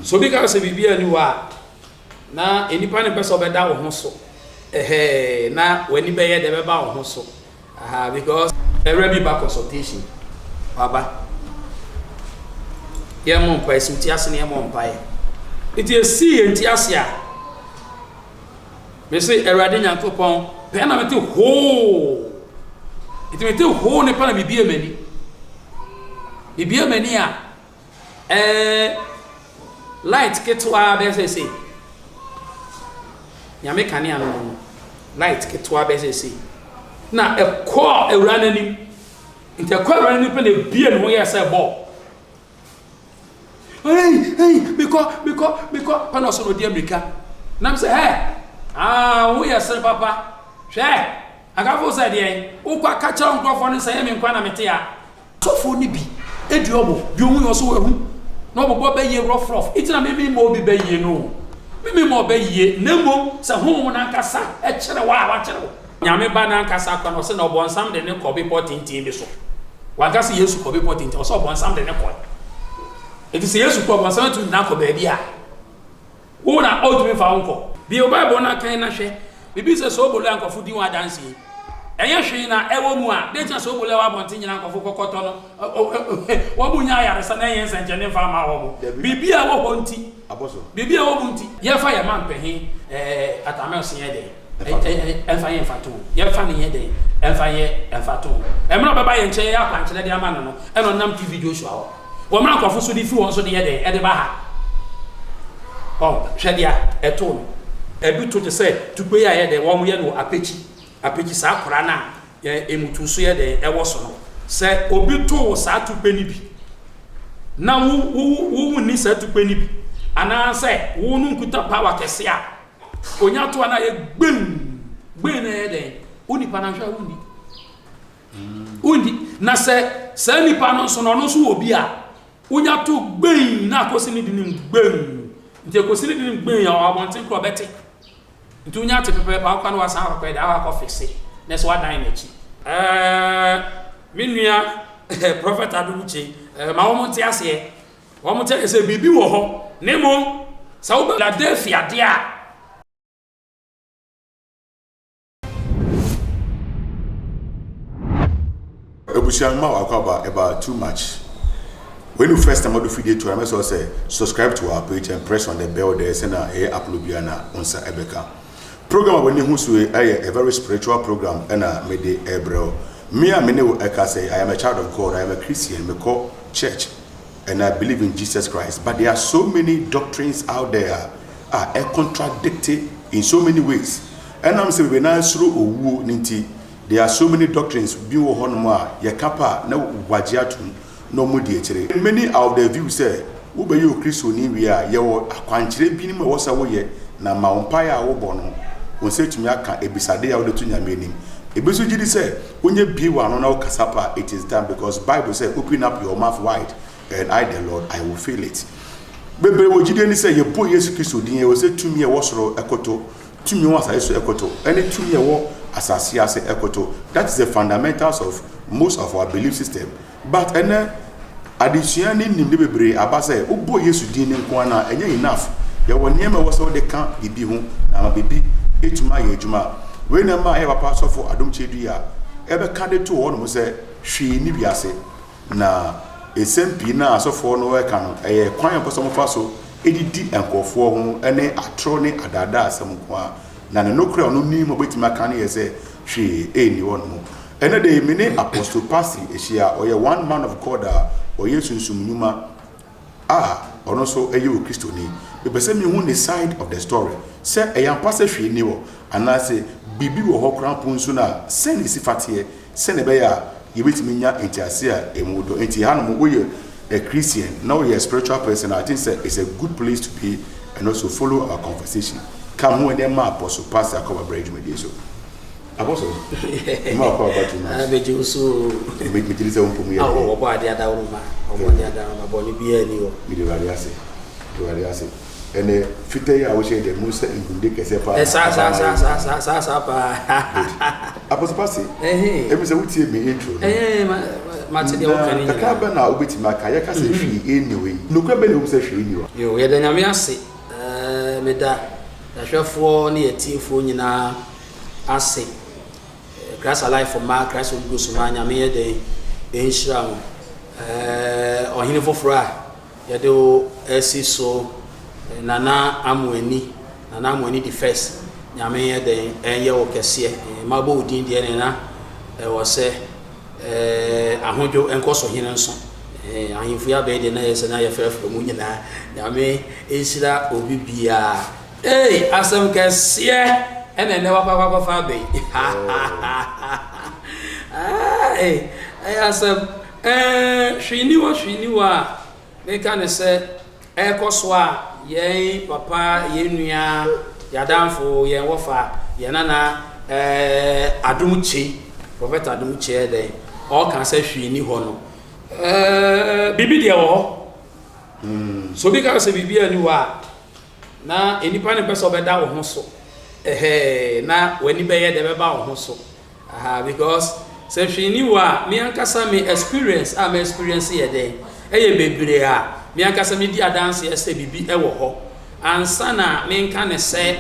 So obi ka sɛ biribi ani hɔ a, na nnipa no mpɛ sɛ ɔbɛda wo ho so. Ɛhɛɛ, na w'ani bɛyɛ dɛ bɛba wo ho so. Aha, because ɛwura bi ba consultation, waba. Yɛmmɔ mpaeɛ, sɛ woti ase na yɛmmɔ mpaeɛ. Nti ɛsii yɛn ti ase a, mese Awurade Nyankopɔn, pɛɛ na mete hoo. Nti mete hoo ne pa na mebie m'ani. Mebie m'ani a, Ɛɛ light ketewa bɛyɛ sɛ sei. Nyame kanea no no, light ketewa bɛyɛ sɛ sei. Na ɛkɔɔ awura no anim. Nti ɛkɔɔ awura no anim pɛ na ebie ne ho yɛɛ sɛ bɔɔl. Hey, hey, mekɔ, mekɔ, mekɔ. Pɛ na ɔsɛ na ɔdi amirika. Nam sɛ, hɛ, ah, wo yɛ sere papa. Hwɛ, akafo sɛ deɛn, wokɔ aka kyerɛ nkurɔfoɔ no sɛ ɛyɛ me nkwa na mete a. Asɔfoɔ no bi di ɔbo, deɛ ɔhu yɛ ɔso wahu, na ɔbobɔ bɛ yie rɔf rɔf, nti na me me mmɔ obi bɛ yie no o, me me mmɔ ɔbɛ yie, na mmom sɛ Honhom no ankasa kyerɛ wo a, wakyerɛ wo. Nyame Ba no ankasa kɔ no, ɔse na ɔbɔnsam de no kɔ bepɔ tenten bi so. Wanka sɛ Yesu kɔ bepɔ tenten, ɔse ɔbɔnsam de no kɔe. Nti sɛ Yesu kɔ, ɔbɔnsam atumi de no akɔ baabi a, Wo na ɔntumi mfa wo nkɔ. Bue wo Bible na kan na hwɛ. Biribi sɛ soobolo a nkurɔfo di ho adanse yi, ɛnyɛ hwee na ɛwɔ mu a, dɛn nti na soobolo a ɛwɔ abɔnten nyinaa nkurɔfo kɔkɔtɔ no? Wɔn nnya ayaresa na ɛnyɛ nsɛnkyerɛnne mfa mma wɔn. Biribi a ɛwɔ hɔ nti. Biribi a ɛwɔ mu nti. Yɛmfa yɛn mampanin Atta Mills nyɛ dɛn? Ɛmfa nyɛ mfatoho. Yɛmfa no nyɛ dɛn? Ɛmfa nyɛ mfatoho. Mmerɛ a ɔbɛba yɛn nkyɛn yɛyɛ akwankyerɛ de ama no no, ɛna ɔnam TV Joshua hɔ. Wɔ mmerɛ a nkurɔfo nso de firi wɔn so de yɛ dɛn? Ɛde ba ha. Ɔ, hwɛ deɛ ɛtoo no. Ɛbi to te sɛ tukpe yi a ɛyɛ dɛn? Wɔyɛ no wɔ apekyi, apekyi, saa kora no a yɛ mmutu so yɛ dɛn? Ɛwɔ so no. Sɛ obi to wo saa tukpe no bi, na wo, wo, wo wonni saa tukpe no bi, anaasɛ wo no nkuta power kɛse a, onya to a na ayɛ gbeng, gbeng na ɛyɛ dɛn? Wo nipa no ahwɛ a wonni. Wondi. Na sɛ saa nipa no nso no, ɔno nso wɔ bi a, wonya to gbɛn na akosi ne denim gbɛn. Nti akosi ne denim gbɛn a, ɔwɔ abɔnten korɔ ɔbɛte. Nti wonya te pɛpɛɛpɛ a, wokɔ na wasan akɔkɔyɛ dɛ, akɔ akɔ fixe, na ɛsɛ wadan n'akyi. Ɛɛ, me nua Prophet Adom Kyei, ɛɛ, ma wɔn nte aseɛ. Wɔn nte aseɛ sɛ biribi wɔ hɔ, na mmom sɛ wobɛ Philadelphia deɛ a, Abusua mma wakɔ aba ɛba too much. Wei ne first time ɔde fidie to a mɛsɛ sɛ subscribe to our page and press on the bell there sɛ na ɛyɛ upload biara na wo nsa ɛbɛka. Program a w'ani hu so yi ɛyɛ a very spiritual program ɛna mede ɛbrɛ wo. Me a me ne wo ɛka sɛ I am a child of God, I am a Christian, mekɔ church and I believe in Jesus Christ but there are so many doctrines out there a ɛ contradict in so many ways. Ɛnam sɛ bebree no ara suro owuo no nti, there are so many doctrines bi wɔ hɔnom a yɛka pɛ a na wɔagye atom na wɔdi akyire. Many are of the view sɛ wobɛyɛ Okristoni wie a, yɛwɔ akwankyerɛ binom a ɛwɔ sɛ woyɛ na ama wo mpaeɛ a wobɔ no, wo nsa atumi aka abisadeɛ a wode to Nyame anim. Ebi nso gye di sɛ wonya bue w'ano na wokasa pɛ a, it is done because Bible sɛ open up your mouth wide and I the Lord I will fill it. Bebree wɔ gyidie ne sɛ yɛbɔ Yesu Kristo din, ɛwɔ sɛ tumi a ɛwɔ soro koto, tumi a ɛwɔ asase so koto, ɛne tumi a ɛwɔ asase ase koto. That is the fundamentals of most of our belief system. But ɛnɛ, adesua ne nimde bebree aba sɛ wobɔ Yesu din no nko ara no a, ɛnyɛ enough. Yɛwɔ nneɛma a ɛwɔ sɛ wode ka biribi ho na ama biribi atumi ayɛ adwuma. Wei na ɛma ɛyɛ papa sɔfo Adom Kyerɛdua a ɛbɛka de too hɔnom sɛ hwee nni wiase. Na nsɛm pii no a asɔfoɔ no reka no, ɛyɛ kwan a wɔpɛ sɛ wɔfa so de di nkurɔfoɔ ho ne atorɔ ne adaadaasɛm nko ara. Na ne nokorɛ a ɔno nim a ɔbɛtumi aka no yɛ sɛ hwee nni hɔnom. Ɛnnɛ da yi, me ne Apostle Passy ahyia. Ɔyɛ one man of God a ɔyɛ sunsum nnwuma a ɔno nso yɛ Okristoni. Mepɛ sɛ mehu ne side of the story, sɛ ɛyɛ ampa sɛ hwee nni hɔ anaasɛ biribi wɔ hɔ koraa mpo nso no a, sɛn na ɛsi fa teɛ sɛnea ɛbɛyɛ a yɛbɛtumi anya nteaseɛ a ɛmu dɔ. Nti hanom woyɛ a Christian na woyɛ a spiritual person a, I think sɛ it's a good place to be and also follow our conversation. Ka ho ɛnɛ ma Apostle Pastor Akɔba brɛ dwumadie so. Apostle, mma wakɔ aba too much. Megye wo so. Megye di sɛ wo mpom yɛ. Awo wɔbɔ adeɛ adaworoma, wɔbɔ adeɛ adaworoma, bɔne biara ni hɔ. Mede Awurade ase, mede Awurade ase. Ɛnɛ fitaa yi a wohyɛ yi deɛ mehu sɛ nkunimdie kɛseɛ paa na Saa saa saa saa saa saa saa paa. Good. Apostle Pasi, ɛmi sɛ wotie me intro no. Ɛɛ ma. Mate deɛ woka no Na kakra nyinaa. bɛn na wobɛtumi aka? Yɛka sɛ hwee nni hɔ yi, nokorɛ bɛn na ɛwom sɛ hwee nni hɔ? Yoo, yɛda Nyame ase. Ɛɛ, meda yɛahwɛfoɔ ne yɛatiefoɔ nyinaa ase. Christ Alive mma, Christ Holy Ghost mma, Nyame yɛ dɛn nhyira mo. Ɛɛ, ɔhene foforɔ a yɛde wo asi so, Nana Amoani, Nana Amoani the first, Nyame yɛ dɛn ɛnyɛ wo kɛseɛ. Mabɔ wo din deɛ ne na ɛwɔ sɛ ɛɛ ahodwo nkɔ so hene nso. Ɛɛ ahemfo yi abɛɛ deɛ na yɛ sɛ na yɛfrɛfrɛ mu nyinaa. Nyame nhyira obi biara. Ei asɛm kɛseɛ ɛna ɛnɛ wakɔ akɔ akɔfa aba yi. Ei ɛyɛ asɛm. Ɛɛ hwee ni hɔ hwee ni hɔ a meka ne sɛ ɛrekɔ so a yɛn papa, yɛn nua, yɛn adamfo, yɛn wɔfa, yɛn nana ɛɛ Adom Kyei, Prophet Adom Kyei ɛyɛ dɛn ɔreka sɛ hwee ni hɔ no. Ɛɛ biribi deɛ wɔ hɔ. So obi ka sɛ biribi ani hɔ a Na nnipa no mpɛ sɛ ɔbɛda wo ho so ɛhɛɛ na w'ani bɛyɛ dɛ bɛba wo ho so aha because sɛ hwee ni wɔ a me ankasa me experience a me experience yɛ dɛn ɛyɛ bebree a me ankasa me di adanseɛ sɛ biribi ɛwɔ hɔ ansa na menka ne sɛ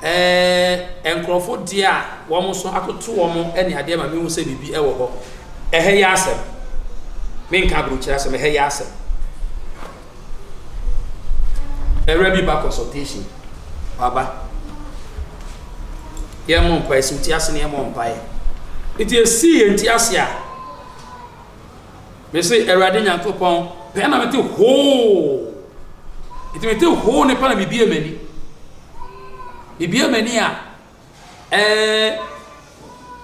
ɛɛ nkurɔfo deɛ a wɔn so atoto wɔn ɛne adeɛ ma mehu sɛ biribi ɛwɔ hɔ ɛhɛ yɛ asɛm menka aburokyerɛ asɛm ɛhɛ yɛ asɛm. Awura bi ba consultation. Waba. Yɛmmɔ mpaeɛ, si wo ti ase na yɛmmɔ mpaeɛ. Nti esii yɛn ti ase a, mese Awurade Nyankopɔn, pɛɛ na mete hoo. Nti mete hoo ne pa na mebie m'ani. Mebie m'ani a, Ɛɛ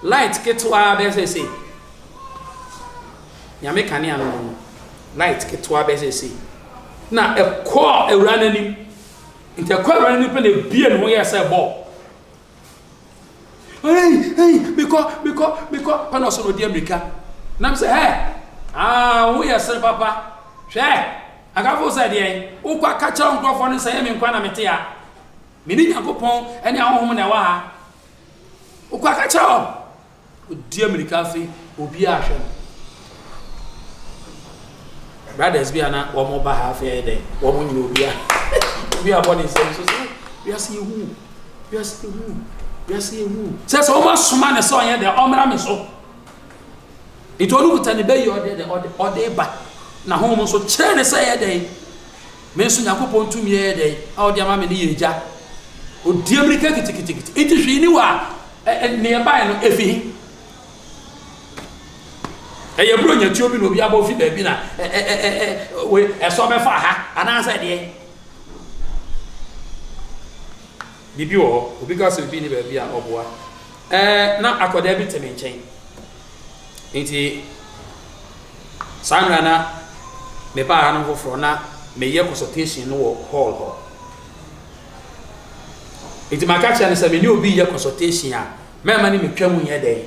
light ketewa bɛyɛ sɛ sei. Nyame kanea no no, light ketewa bɛyɛ sɛ sei. Na ɛkɔɔ awura no anim. Nti ɛkɔɔ awura no anim pɛ na ebie ne ho yɛɛ sɛ bɔɔl. Hey, hey, mekɔ, mekɔ, mekɔ. Pɛ na ɔsɔ na ɔdi amirika. Nam sɛ, hɛ, ah, wo yɛ sere papa. Hwɛ, akafo sɛ deɛn, wokɔ aka kyerɛ nkurɔfoɔ no sɛ ɛyɛ me nkwa na mete a. Me ne Nyankopɔn ne ahonhom na ɛwɔ ha. Wokɔ aka kyerɛ wɔn. Odi amirika afei obiara ahwɛ no. Brothers bi a na wɔn ba ha afei ayɛ dɛn? Wɔn nyina obiara. Obiara bɔ ne nsam so sɛ wiase yɛ hu. Wiase yɛ hu. Wiase yɛ hu. Sɛ sɛ wɔn asoma ne sɛ ɔnyɛ dɛ ɔmmra me so. Nti ɔno kuta ne bɛyi ɔde dɛ ɔde ɔde ba. Na honhom nso kyerɛ ne sɛ yɛ dɛn? Me nso Nyankopɔn tumi yɛ dɛn a ɔde ama me no yɛ egya. Odi amirika kitikiti. Nti hwee ni hɔ a nea ɛbae no efi he? Ɛyɛ buronya tuo bi na obi abɔ fi baabi na ɛsɔ bɛfa ha anaasɛ deɛ? Biribi wɔ hɔ. Obi ka sɛ biribi ni baabi a ɔboa. Ɛɛ na akwadaa bi te me nkyɛn. Nti saa mmerɛ na mebaa ha no foforɔ na meyɛ consultation no wɔ hall hɔ. Nti maka kyerɛ no sɛ me ne obi yɛ consultation a mɛma ne metwa mu nyɛ dɛn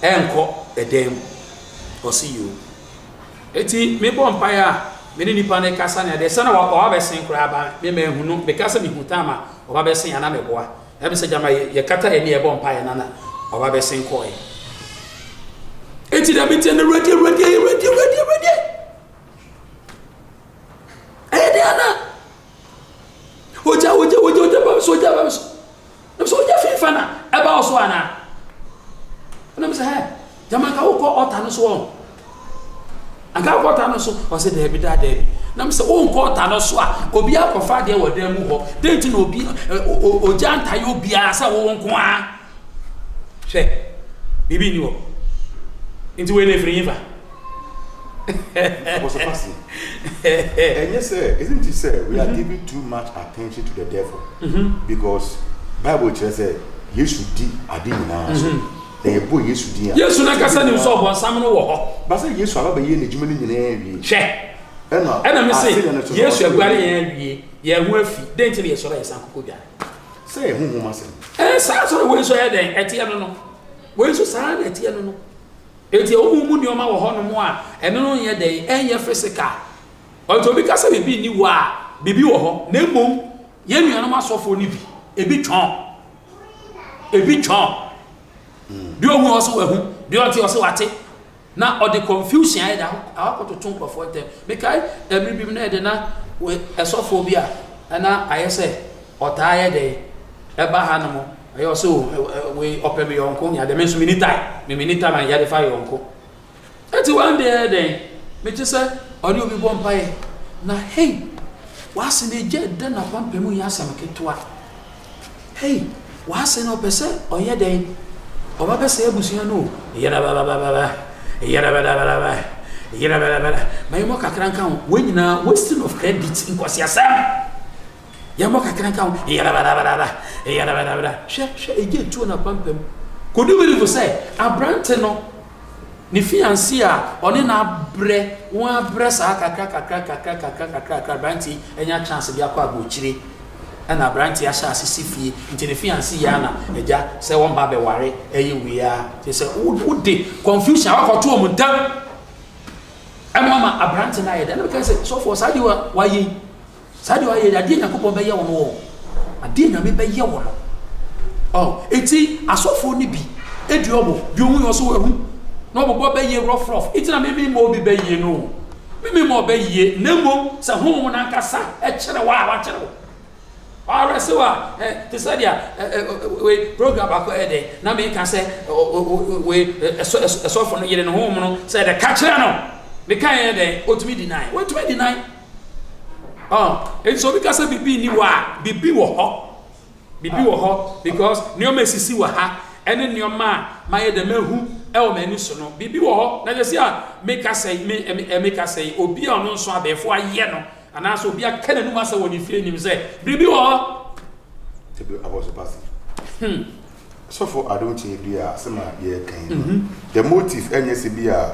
ɛnkɔ ɛdan mu. Ɔse yoo. Eti mebɔ mpaeɛ a me ne nipa no kasa ne adeɛ sɛ na ɔba bɛsen koraa ba me manhu no meka sɛ mehu time a ɔba bɛsen a na meboa. Ɛbi sɛ gyama yɛkata yɛn ani yɛbɔ mpaeɛ na na ɔba bɛsen kɔɛ. Eti dɛm nti ɛna awurade awurade awurade awurade awurade. Ɛyɛ deɛ ana? Ogya ogya ogya ogya ba mi so ogya ba mi so. Ɛm sɛ ogya fifa na ɛba wo so anaa? Ɛna mi sɛ hɛ gyama nka wokɔ ɔta no so wɔn. Anka wokɔ ɔta no so ɔsɛ daabi daa daabi. Na mi sɛ wonkɔ ɔta no so a obi akɔfa adeɛ wɔ dan mu hɔ. Dɛn nti na obi ogya ntae obiara sɛ wo nko ara. Hwɛ biribi nni hɔ. Nti wei na efiri hefa? Apostle Kwasi, ɛnyɛ sɛ isn't it sɛ we are giving too much attention to the devil because Bible kyerɛ sɛ Yesu di ade nyinaa so na yɛbɔ Yesu din a. Yesu n'ankasa nim sɛ ɔbɔnsam no wɔ hɔ. Ba sɛ Yesu aba bɛyɛ n'adwuma no nyinaa awie. Hwɛ, ɛna ɛna me se asɛnnua no so no, Yesu ɔse aguare yɛn awie, yɛn ho afi, dɛn nti na yɛsɔre a yɛsan kɔkɔ dware? Sɛ yɛ honhom asɛm. Ɛɛ saa sɔre wei nso ɛyɛ dɛn ɛteɛ no no, wei nso saa na ɛteɛ no no. Enti honhom mu nneɛma wɔ hɔnom a ɛno no nyɛ dɛn? Ɛnyɛ physical. Ɔnti obi ka sɛ biribi nni hɔ a, biribi wɔ hɔ. Na mmom yɛn nuanom asɔfoɔ no bi, ebi twɔn. Ebi twɔn. Deɛ ɔhu ɔso wahu, deɛ ɔte ɔso wate. Na ɔde confusion ayɛ dɛ akɔtoto nkurɔfoɔ ntɛm. Mekae mmere bi mu na ɛde na ɛsɔfoɔ bi a ɛna ayɛ sɛ ɔtaa yɛ dɛ ɛba ha nom ɛyɛ ɔsɛ o wei ɔpɛ me yɔnko ne adeɛ me nso menni time me menni time a yɛde fa yɔnko. Enti one day ɛyɛ dɛn mete sɛ ɔne obi bɔ mpaeɛ na hei w'ase no egya ɛda n'apampam nyɛ asɛm ketewa. Hey, w'ase no ɔpɛ sɛ ɔyɛ dɛn? Ɔba bɛsɛe abusua no o. Yadabadabada, yadabadabada, yadabadabada. Ma yɛmmɔ kakra nka ho. Wei nyinaa wasting of credit, nkwaseasɛm. Yɛmmɔ kakra nka ho. Yadabadabada, yadabadabada. Hwɛ, hwɛ, egya etuo n'apampam. Could you believe sɛ aberante no ne fiancé a ɔne no abrɛ, wɔn abrɛ saa kakra kakra kakra kakra kakra kakra, aberante yi anya chance bi akɔ aburokyire. Ɛna abranteɛ ahyɛ ase si fie nti ne fiance yi ara na agya sɛ wɔn ba bɛware ɛyɛ wei ara kyerɛ sɛ wo de confusion akɔto wɔn ntam ɛma ama abrante no ayɛ dɛ ɛna meka sɛ sɔfoɔ saa deɛ wayɛ yi saa deɛ wayɛ yi adeɛ Nyankopɔn bɛyɛ wɔn wɔ adeɛ Nyame bɛyɛ wɔn no ɔ eti asɔfoɔ no bi edi ɔbo deɛ ohun yɛ ɔso ehu na ɔbobɔ bɛyɛ rough rough eti na mimi ma obi bɛyɛ no. Me mema ɔbɛ yie, na mmom sɛ Honhom no ankasa kyerɛ wo a, wakyerɛ wo. Ɔawerɛsew a, ɛ, te sɛ deɛ ɛ, ɛ, wei, program baako ɛyɛ dɛ, na meka sɛ, wei, ɛsɔ, ɛsɔfo no yere no Honhom no sɛ dɛ, ka kyerɛ no. Meka yɛ dɛ, ɔtumi deny. Wɔntumi deny. Ɔ, enti sɛ obi ka sɛ biribi nni hɔ a, biribi wɔ hɔ. Biribi wɔ hɔ because nneɛma esisi wɔ ha ɛne nneɛma a mayɛ dɛ mahu ɛwɔ m'ani so no, biribi wɔ hɔ. Na sɛsi a meka sɛ me ɛ meka sɛ obi a ɔno nso abɛɛfo ayɛ no anaasɛ obi aka n'anum asɛ wɔ ne fie nim sɛ biribi wɔ hɔ. Ebi abɔso pasi. Sɔfo adom kyɛ bi a asɛm a yɛreka yi no, the motive ɛnyɛ sɛ bi a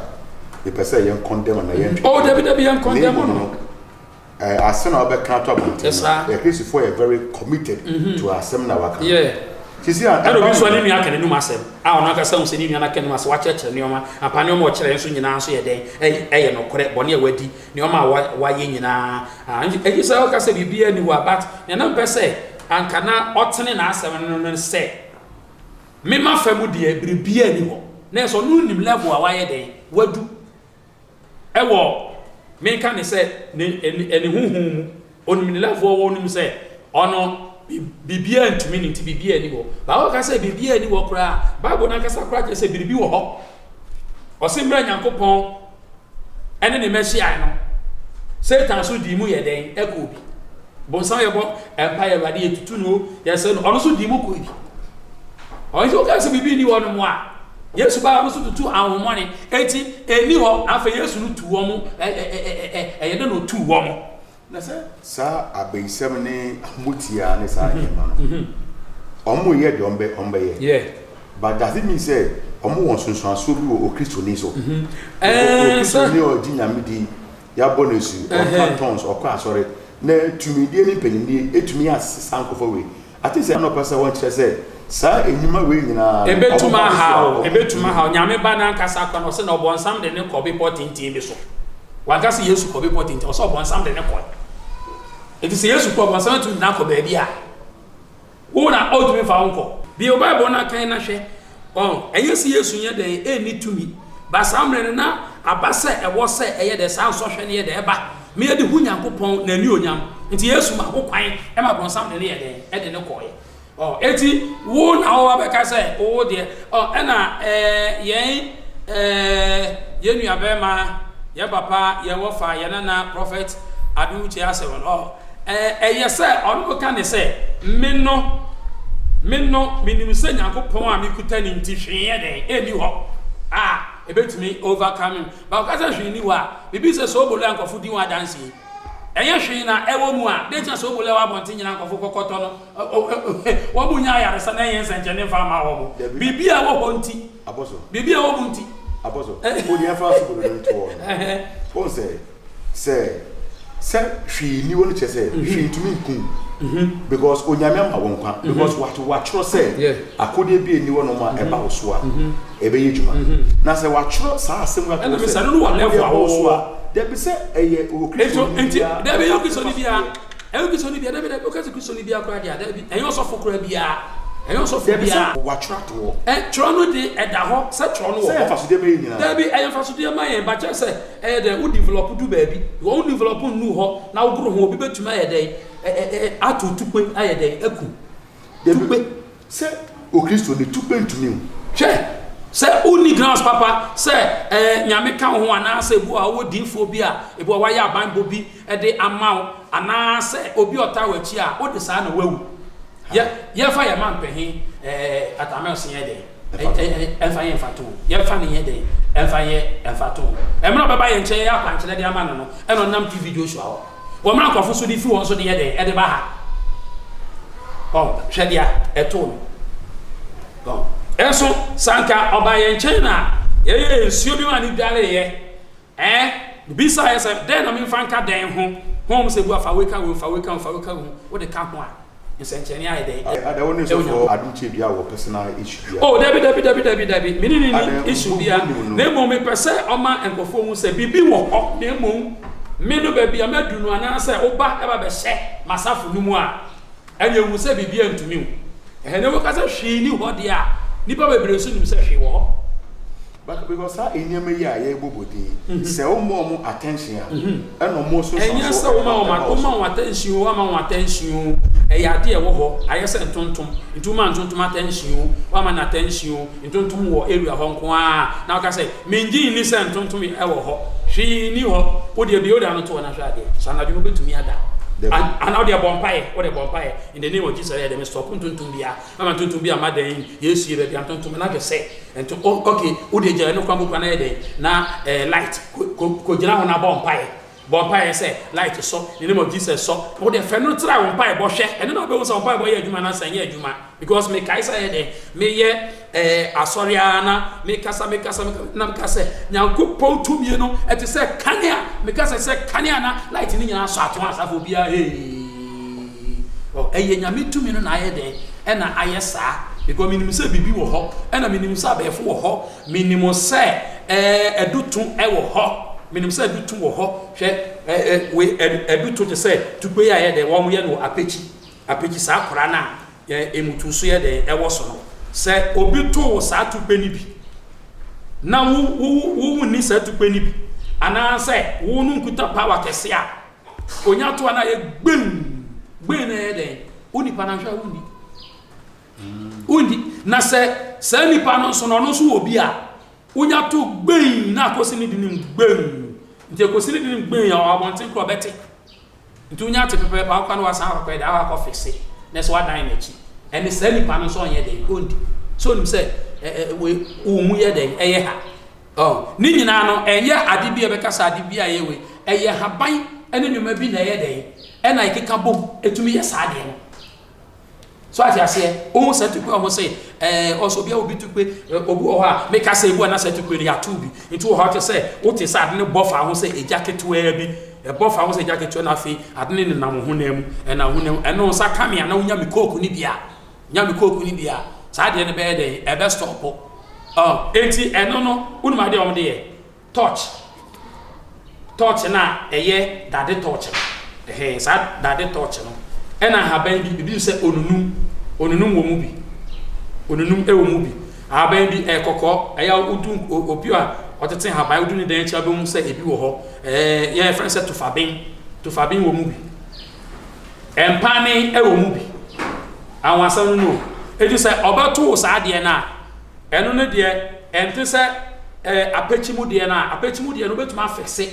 yɛpɛ sɛ yɛn condemn anaa yɛn twetwe. Oh, dabi dabi yɛn condemn no. Eh, asɛm a wobɛka ato abɔnten no, yɛ Kristofoɔ yɛ very committed mm-hmm. to asɛm na waka. Sisi a ɛna obi nso ne nua aka n'anum asɛm a ɔno ankasa hu sɛ ne nua no aka n'anum asɛm wakyerɛkyerɛ nneɛma ampa nneɛma a ɔkyerɛ nso nyinaa nso yɛ dɛn ɛyɛ nokorɛ bɔne a wadi nneɛma a wayɛ nyinaa ɛgye sɛ ɔka sɛ biribi ani hɔ a but nea na mpɛ sɛ anka na ɔtene n'asɛm no no sɛ mema fa mu deɛ biribiara ni hɔ na ɛsɛ ɔno nim level a wayɛ dɛn wadu Ɛwɔ, menka ne sɛ, ne, ne, ne honhom mu. Onim ne level ɔwɔ, onim sɛ ɔno biribiara ntumi ne nti biribiara nni hɔ. Bible ka sɛ biribiara nni hɔ koraa. Bible no ankasa koraa kyerɛ sɛ biribi wɔ hɔ. Ɔse mmerɛ Nyankopɔn ɛne ne mma hyiae no, Satan nso dii mu yɛ dɛn? Ɛkɔɔ bi. Bonsam yɛbɔ mpa yɛ Awurade yɛtutu no yɛsɛ no, ɔno nso dii mu kɔɔ bi. Ɔno nso woka sɛ biribi nni hɔ no mu a, Yesu baa ɔno nso tutu ahonhommɔne. Enti ɛnni hɔ. Na afei Yesu no tu wɔn. Ɛyɛ dɛ na ɔtuu wɔn. Na sɛ saa abayisɛm ne ahomotia ne saa nneɛma no, wɔn yɛ deɛ wɔn bɛyɛ. But does it mean sɛ wɔn wɔ nsunsuansoɔ bi wɔ Okristoni so? Okristoni a ɔgye Nyame di, yɛabɔ no asu, ɔka tongues, ɔkɔ asɔre, na tumidie ne mpanyinnie etumi asesa nkorɔfoɔ wei. Ate sɛ na ɔpɛ sɛ ɔnkyerɛ sɛ saa nnwuma wei nyinaa no, Ɛbɛtum wɔba so a, ahaw, wɔn ɛbɛtum ntumi. ahaw. Nyame Ba no ankasa koraa no, ɔse na ɔbɔnsam de no kɔ bepɔ tenten bi so. Wanka sɛ Yesu kɔ bepɔ tenten, ɔsɛ ɔbɔnsam de no kɔe. Enti sɛ Yesu kɔ, ɔbɔnsam atumi de no akɔ baabi a, wo na ɔntumi mfa wo nkɔ. Bio Bible no akan na hwɛ. Ɔn, ɛnyɛ sɛ Yesu nyɛ dɛn, ɛnni tumi. But saa mmerɛ no na aba sɛ ɛwɔ sɛ ɛyɛ dɛn, saa nsɔhwɛ no yɛ dɛn, ɛba. Ma yɛde hu Nyankopɔn n'anuonyam. Nti Yesu ma ho kwan ma bronsam de no yɛ dɛn, ɛde no kɔeɛ. Ɔ, enti wo na wo abɛka sɛ wo deɛ, ɔ, ɛna ɛɛ, yɛn ɛɛ, yɛn nuabɛrima, yɛn papa, yɛn wɔfa, yɛn nana, Prophet Adu Kyei Asɛm no, ɔ, Ɛɛ, ɛyɛ sɛ ɔno no ka ne sɛ, Me no, me no, menim sɛ Nyankopɔn a mekuta no nti hwee yɛ dɛn? Ɛnni hɔ a ɛbɛtumi overcome me. But ɔka sɛ hwee nni hɔ a, biribi sɛ soobolo a nkurɔfo di ho adanse yi, ɛnyɛ hwee na ɛwɔ mu a, dɛn nti na soobolo a ɛwɔ abɔnten nyinaa nkurɔfo kɔkɔtɔ no, wɔn nya ayaresa na ɛnyɛ nsɛnkyerɛnne mfa mma wɔn? Biribi a ɛwɔ hɔ nti. Biribi a ɛwɔ mu nti. Abɔso, wo deɛ fa soobolo no nto hɔ no, wohu sɛ Sɛ sɛ hwee nni hɔ no kyerɛ sɛ hwee ntumi nku wo because Onyame ama wo nkwa because watwerɛ sɛ akodeɛ bi nni hɔ nom a ɛba wo so a ɛbɛyɛ adwuma na sɛ watwerɛ saa asɛm yi ato hɔ sɛ akodeɛ ba wo so a dabi sɛ ɛyɛ Okristoni biara Dabi ɛyɛ Okristoni biara ɛyɛ Okristoni biara dabi dabi woka sɛ Kristoni biara koraa deɛ a dabi ɛnyɛ ɔsɔfo koraa biara. Ɛnyɛ ɔsɔfo Dabi sɛ biara. watwerɛ ato hɔ. Ɛ, twerɛ no de, ɛda hɔ sɛ twerɛ no wɔ Sɛ ɛyɛ hɔ. mfasodeɛ ma yɛn nyinaa. Dabi, ɛyɛ mfasodeɛ ma yɛn, but kyerɛ sɛ, ɛyɛ dɛn, wo develop du baabi, because wo develop nnuu hɔ na wogoro ho, obi bɛtumi ayɛ dɛn, ɛ, ɛ, ɛ, ato tukpe ayɛ dɛn, aku. Dabi, Tukpe. sɛ Okristoni, tukpe ntumi o. Hwɛ, sɛ wonni grounds papa sɛ, ɛɛ, Nyame ka wo ho, anaasɛ ebi wɔ hɔ a wowɔ diyifoɔ bi a, ebi wɔ hɔ a wayɛ abanbɔ bi de ama wo, anaasɛ obi a ɔtaa w'akyi a, wode saa na woawu. Yɛ, yɛmfa yɛn mampanin, ɛɛ, Atta Mills nyɛ dɛn? Ɛ, ɛmfa nyɛ mfatoho. Yɛmfa no nyɛ dɛn? Ɛmfa nyɛ mfatoho. Mmerɛ a ɔbɛba yɛn nkyɛn yɛyɛ akwankyerɛ de ama no no, ɛna ɔnam TV Joshua hɔ. Wɔ mmerɛ a nkurɔfo nso de firi wɔn nso de yɛ dɛn? Ɛde ba ha. Ɔ, hwɛ deɛ ɛtoo no. Ɔ, ɛnso, sɛ anka ɔba yɛn nkyɛn na yɛyɛ nsuo bi ma no dwareeɛ, Ɛɛ, mibisaeɛ sɛ, Dɛn na memfa nka dɛn ho? Honhom sɛ bua, Fa wei ka wei ho, fa wei ka ho, fa wei ka wei ho. Wode ka ho a, nsɛnkyerɛnne ayɛ dɛn? Ada, wo ne Ɛwɔ sɔfoɔ Nyankopɔn. Adom Kyedua wɔ personal issue biara? Oh, dabi, dabi, dabi, dabi, dabi, me ne no Ada, nni issue wo, biara. wonim no? Na mmom mepɛ sɛ ɔma nkurɔfoɔ hu sɛ biribi wɔ hɔ, na mmom me no baabi a madu no anaasɛ woba ba bɛhyɛ m'asafo no mu a, Ɛnneɛ hu sɛ biribiara ntumi wo. Ɛhɛ na woka sɛ hwee nni hɔ deɛ a, nnipa bebree nso nim sɛ hwee wɔ hɔ. But because saa nneɛma yi a yɛrebɔbɔ din yi, sɛ woma wɔn attention a, ɛna wɔn nso Ɛnyɛ nso sɛ woma ɛba wɔn ɛba wo woma so. wɔn attention o, woamma wɔn attention o, ɛyɛ adeɛ a ɛwɔ hɔ, ayɛ sɛ ntontom. Nti woma ntontom attention o, woamma no attention o, Ntontom wɔ area hɔ nko ara na woka sɛ, Mennye nni sɛ ntontom wɔ hɔ. Hwee nni hɔ. Wo deɛ bue wo dan no to hɔ na hwɛ adeɛ. So anadwo no wobɛtumi ada? Anaa wo deɛ bɔ mpaeɛ. Wo deɛ bɔ mpaeɛ. In the name of Jesus, ɛyɛ dɛ me stop ntontom biara. Mama ntontom bi amma dan yi mu. Yesu yɛ baabi a ntontom na hwɛ sɛ nto oh, okay, wo deɛ gya ɛno kwan mu kora na yɛ dɛn na eh, light kɔgyina ho na bɔ mpaeɛ. Bɔ mpaeɛ sɛ light sɔ, in the name of Jesus sɔ. Wo deɛ fɛ no tra wo mpaebɔ hwɛ. Ɛno na wobɛhu sɛ wo mpaebɔ yɛ adwuma anaasɛ ɛnyɛ adwuma. Because mekae sɛ ayɛ dɛn, meyɛ eh, asɔre ara na mekasa mekasa mekasa na meka sɛ Nyankopɔn tumie no ɛte sɛ kanea. Meka sɛ sɛ kanea na light no nyinaa sɔ ato asafo obiara hey. Well, ɛyɛ Nyame tumi no na ayɛ dɛn ɛna ayɛ saa. Because menim sɛ biribi wɔ hɔ, ɛna menim sɛ abɛɛfo wɔ hɔ. Menim sɛ ɛɛ aduto wɔ hɔ. Menim sɛ aduto wɔ hɔ. Hwɛ ɛɛ wei aduto te sɛ tukpe a yɛ dɛ wɔn yɛ no apekyi. Apekyi saa akora no a yɛ emutu so yɛ dɛ ɛwɔ so no. Sɛ obi to wo saa tukpe no bi na wo wo wo wonni saa tukpe no bi anaasɛ wo no nkuta power kɛse a onya to a na ayɛ gbeng gbeng na ɛyɛ dɛn wo nipa no ahwɛ a wonni. Wondi. Na sɛ saa nipa no nso no, ɔno nso wɔ bi a, wonya to gbɛn na akɔsi ne denim gbɛn. Nti ɛkɔsi ne denim gbɛn a, ɔwɔ abɔnten korɔ ɔbɛte. Nti wonya te pɛpɛɛpɛ a, wokɔ na wasan akɔkɔyɛ dɛ, akɔ akɔ fixe, na ɛsɛ wadan n'akyi. Ɛne saa nipa no nso ɔnyɛ dɛn, ɔndi. So onim sɛ ɛ ɛ wei wo mu yɛ dɛn, ɛyɛ ha. Ɔ ne nyinaa no, ɛnyɛ ade bi a ɛbɛka sɛ ade bi a ɛyɛ wei. Ɛyɛ haban ne nneɛma bi na ɛyɛ dɛn, ɛna ɛkeka bom ɛtumi yɛ saa adeɛ no. So ate aseɛ? Wohu saa tukpe a wɔn se ɛɛ ɔsɛ obi a obi tukpe obi wɔ hɔ a meka sɛ ebu a na saa tukpe no yɛato bi nti wɔ hɔ te sɛ wote sɛ ade no bɔ fa ho sɛ egya ketewaa bi ɛbɔ fa ho sɛ egya ketewa na afei ade no nenam wo honam mu ɛnam honam mu ɛno nsa ka me a na wonya me kooku no bi a nya me kooku no bi a saa adeɛ no bɛyɛ dɛn ɛbɛ stɔpo ɔ enti ɛno no wonim adeɛ a wɔn de yɛ Torch, torch no a ɛyɛ dade torch no, ɛhɛn, saa dade torch no, ɛna ahaban bi, biribi te sɛ onunum, onunum wɔ mu bi, onunum wɔ mu bi. Ahaban bi ɛyɛ kɔkɔɔ, ɛyɛ a wodu obi a ɔtete ahaban, wodu ne dan akyi a wobɛhu sɛ ebi wɔ hɔ. Ɛɛ yɛfrɛ no sɛ tofaben, tofaben wɔ mu bi. Mpane wɔ mu bi. Anwasɛm no no o. Eti sɛ ɔbɛto wo saa adeɛ no a, Ɛno no deɛ, ɛnte sɛ ɛɛ apɛkyi mu deɛ no a, apɛkyi mu deɛ no wobɛtumi afekse.